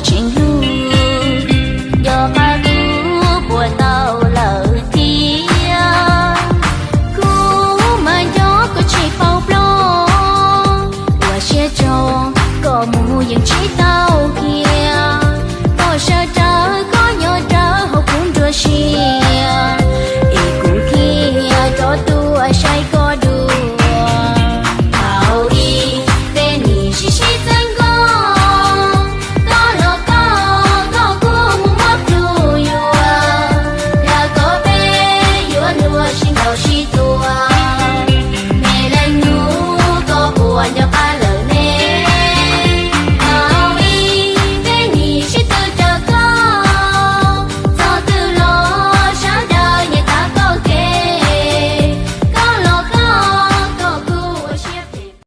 tseem hlub, nco qab kuv puas tau lawm thiab. Kuv mas nco koj tsis paub ploj, ua siab tso koj mus yeej tsis